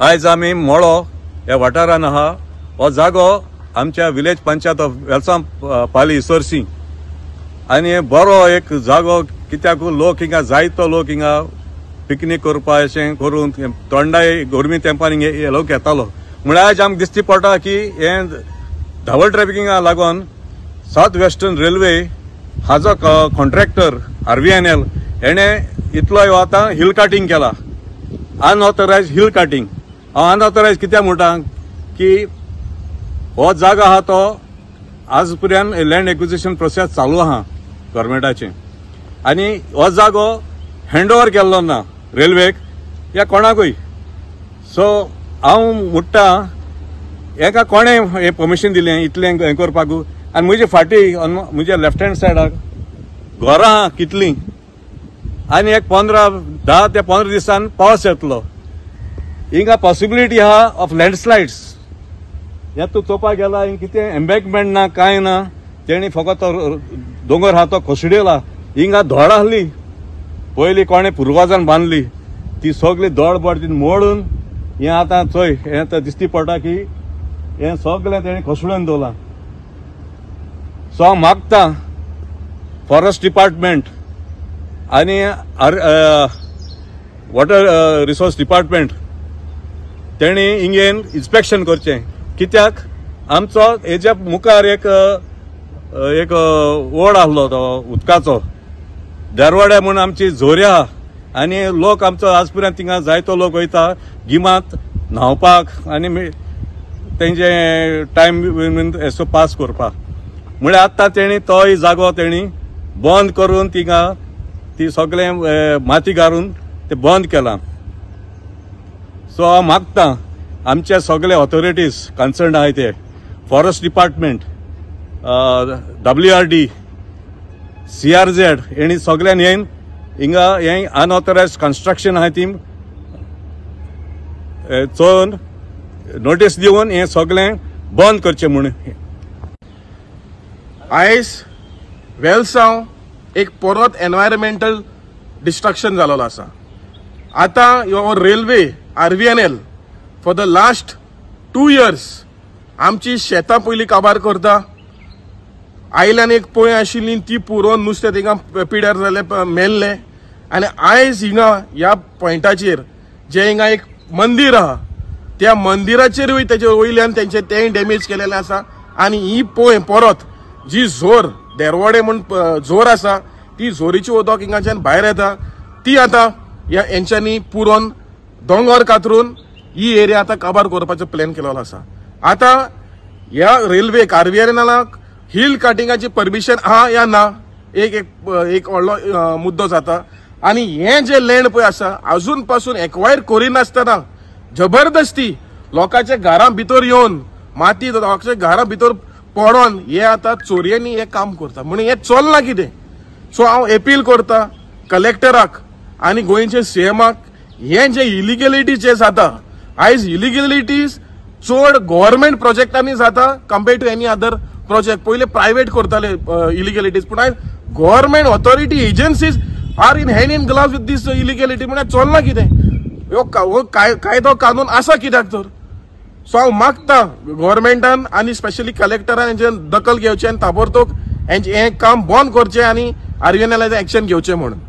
आयज आमी मळो ह्या वाठारान आहा. हो जागो आमच्या विलेज पंचायत ऑफ वेलसांव पाली इसोरसी आनी बरो एक जागो, कित्याक लोक हिंगा जायतो लोक हिंगा पिकनीक करपा अशें करून थंडाय गरमी तेंपार हिंगा लोक येतालो. म्हळ्यार आयज आमकां दिश्टी पडटा की हें धांवल ट्रॅफिकिंगा लागून सावथ वेस्टर्न रेल्वे हाजो कॉन्ट्रॅक्टर RVNL हेणें इतलो ह्यो आतां हिल कार्टिंग केला, अनऑथरायज हिल कार्टिंग. हांव अनऑथरायज कित्याक म्हणटा की हो जागो आहा तो आज पर्यंत लँड एक्विजिशन प्रोसेस चालू आहा गव्हर्मेंटाचें आनी हो जागो हँड ओवर केल्लो ना रेल्वेक या कोणाकूय. सो हांव म्हणटा हेका कोणें हें परमिशन दिलें इतलें हें करपाक? आनी म्हजे फाटीं म्हज्या लेफ्ट हँड सायडाक घरां आहा कितलीं आनी एक 10 ते 15 दिसान पावस येतलो. हिंगा पॉसिबिलिटी आहा ऑफ लँडस्लायड्स. हें तूं चोवपाक गेला हिंगा कितें एम्बॅकमेंट ना कांय ना, तेणी फकत तो दोंगर आहा तो कोसळयला. हिंगा धोड आहली पयलीं कोणें पुर्वाजान बांदली ती सगळी दोड बोड ती मोडून हें आतां चोय हें आतां दिश्टी पडटा की हें सगळें तेणी कोसळून दवरलां. सो हांव मागता फॉरेस्ट डिपार्टमेंट आनी वॉटर रिसोर्स डिपार्टमेंट तेणी हिंगेन इन्स्पेक्शन करचें, कित्याक आमचो हेज्या मुखार एक एक ओड आहलो तो उदकाचो दरवाड्या म्हूण आमची झोरी आहा आनी लोक आमचो आज पर्यंत थिंगा जायतो लोक वयता गिमांत न्हांवपाक आनी तेंचे टायम असो पास करपाक. म्हळ्यार आतां तेणी तोय जागो तेणी बंद करून थिंगा ती सगळें माती घालून ते बंद केलां. सो हांव मागता आमचे सगळे ऑथॉरिटीज कन्सर्न आहाय ते फॉरेस्ट डिपार्टमेंट, WRD, CRZ हेणी सगळ्यान येवन हिंगा हें अनऑथरायज कन्स्ट्रक्शन आहाय ती चोवन नोटीस दिवन हें सगळें बंद करचें म्हूण. आयज वेलसांव एक परत एनवायरमेंटल डिस्ट्रक्शन जाल्लो आसा. आतां ह्यो railway RVNL for the last 2 years आमची शेतां पयलीं काबार करता. आयल्यान एक पोंय आशिल्ली ती पुरोवन नुस्तें थिंगा पिड्यार जालें, मेल्लें. आनी आयज हिंगा ह्या पॉयंटाचेर जें हिंगा एक मंदीर आहा त्या मंदिराचेरूय तेजे वयल्यान तेंचे तेंय डॅमेज केलेलें आसा. आनी ही पोंय परत जी झोर देरवाडे म्हूण झोर आसा ती झोरीची उदक हिंगाच्यान भायर येता ती आतां ह्या हेंच्यांनी पुरोवन दोंगर कातरून ही एरिया आतां काबार करपाचो प्लॅन केलेलो आसा. आतां ह्या रेल्वेक RVNLाक हिल कार्टिंगाची परमिशन आहा या ना एक एक एक व्हडलो मुद्दो जाता. आनी हें जें लँड पळय आसा आजून पासून एक्वायर करिनासतना जबरदस्ती लोकांच्या घरां भितर येवन माती लोकांच्या घरां भितर पडोन हे आतां चोरयांनी हें काम करता म्हणून हें चल्लां कितें. सो हांव एपील करता कलेक्टराक आनी गोंयचे CMाक, हें जें इलिगेलिटी जें जाता आयज इलिगेलिटीज चड गव्हर्मेंट प्रोजेक्टांनी जाता compare to any other project. पयलीं प्रायवेट करताले इलिगेलिटीज, पूण आयज government authority agencies are in hand in glove with this illegality. म्हळ्यार चल्लां कितें, ह्यो कायदो कानून आसा कित्याक तर. सो हांव मागता गव्हर्मेंटान आनी स्पेशली कलेक्टरान हेंचे दखल घेवचें आनी ताबडतोब हें काम बंद करचें आनी RVNLाचें एक्शन घेवचें म्हणून.